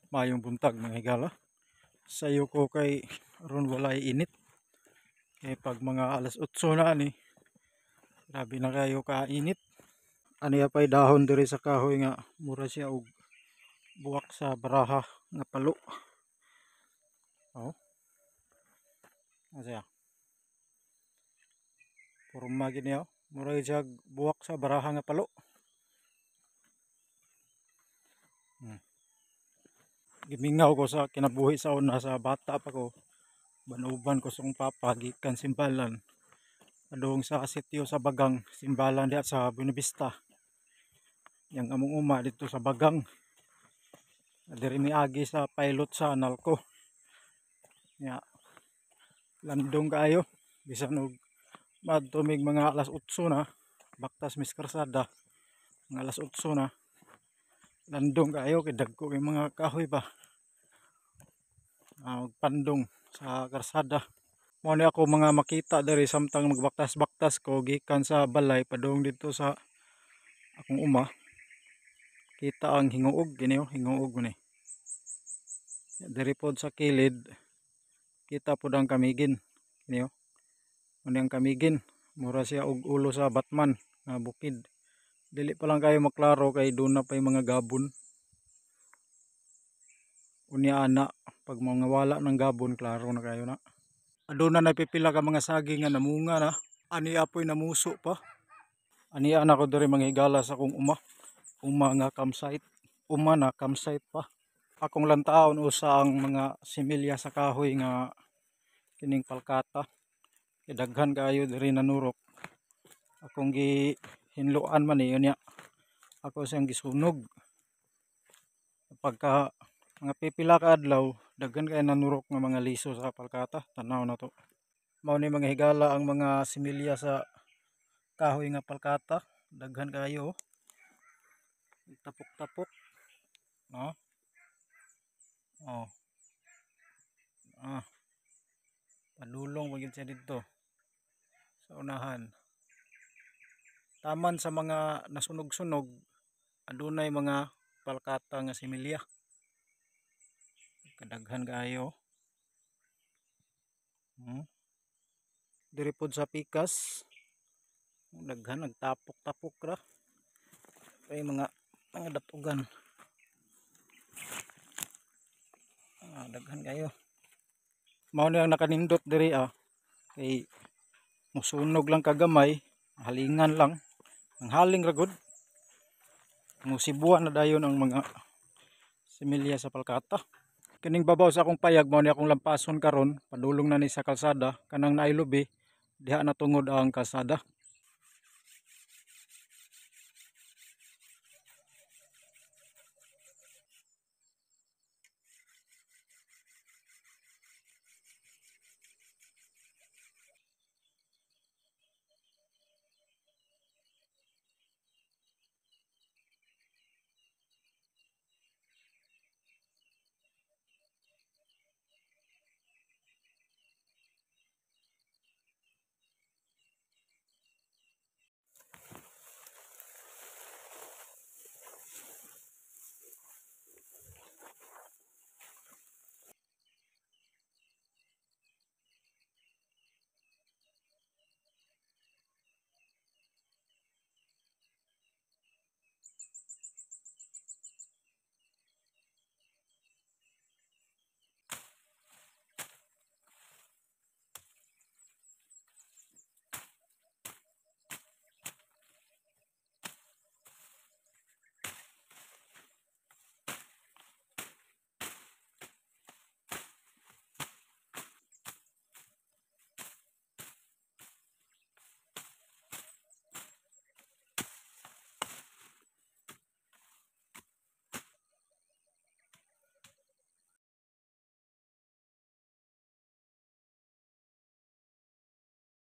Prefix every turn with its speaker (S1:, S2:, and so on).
S1: Maayong buntag, mga higala. Sayo ko kay aron walay init. Kay pag mga alas 8 na ani, grabe na kayo kainit. Ani pay dahon diri sa kahoy nga mura siya og buwak sa baraha nga palo. Oh. Ano siya? Porma gid niya. Mura siya buwak sa baraha nga palo. Gimingaw ko sa kinabuhi sa una sa bata pa ko. Banuban ko sa akong papa gikan Simbalan. Padung sa sitio sa Bagang, Simbalan diha sa Buenavista. Yang among uma dito sa Bagang. Diri miagi sa pilot sa Nalco. Ya. Landong kaayo bisan og madto mig mga alas 8 na, baktas mis karsada mga alas 8 na. Landong kaayo kay dagko kay mga kahoy pa. Magpandong sa karsada. Mao ni ako mga makita diri samtang magbaktas-baktas ko gikan sa balay padung dito sa akong uma. Kita ang hinguog gini oh, hinguog ni. Diri pod sa kilid kita pod ang kamigin kini oh. Mao ni ang kamigin, mura siya og ulo sa Batman nga bukid. Dili pa lang kayo maklaro kay doon na pa yung mga gabon. Unya ana pag mga wala ng gabon klaro na kayo na. Aduna na pipila ka mga saging nga namunga na. Ani apoy namuso pa. Ani ana ko diri mga higala sa akong uma. Uma nga campsite. Uma na campsite pa. Akong lantaon usa ang mga similya sa kahoy nga kining palkata. Kay daghan kaayo diri nanurok. Akong gihinloan man ni unya. Ako siyang gisunog. Pagka mga pipila ka adlaw, daghan kay nanurok nga mga liso sa palkata. Tanaw na to. Mao ni mga higala ang mga similya sa kahoy nga palkata. Daghan kayo. Tapok-tapok. No? Oh. Ah. Padulong pag siya dito sa unahan. Taman sa mga nasunog-sunog, adunay mga palkata nga similya. Kadaghan kaayo. Diri pod sa pikas, daghan nagtapok-tapok ra. Kay mga datugan. Daghan kayo. Mao ni ang nakanindot diri ah. Kay musunog lang kagamay, halingan lang. Ang haling ra gud. Musibuan na dayon ang mga similya sa palkata. Kining babaw sa akong payag mao ni akong lampason karon, padulong na ni sa kalsada, kanang naay lubi, diha na tungod ang kalsada.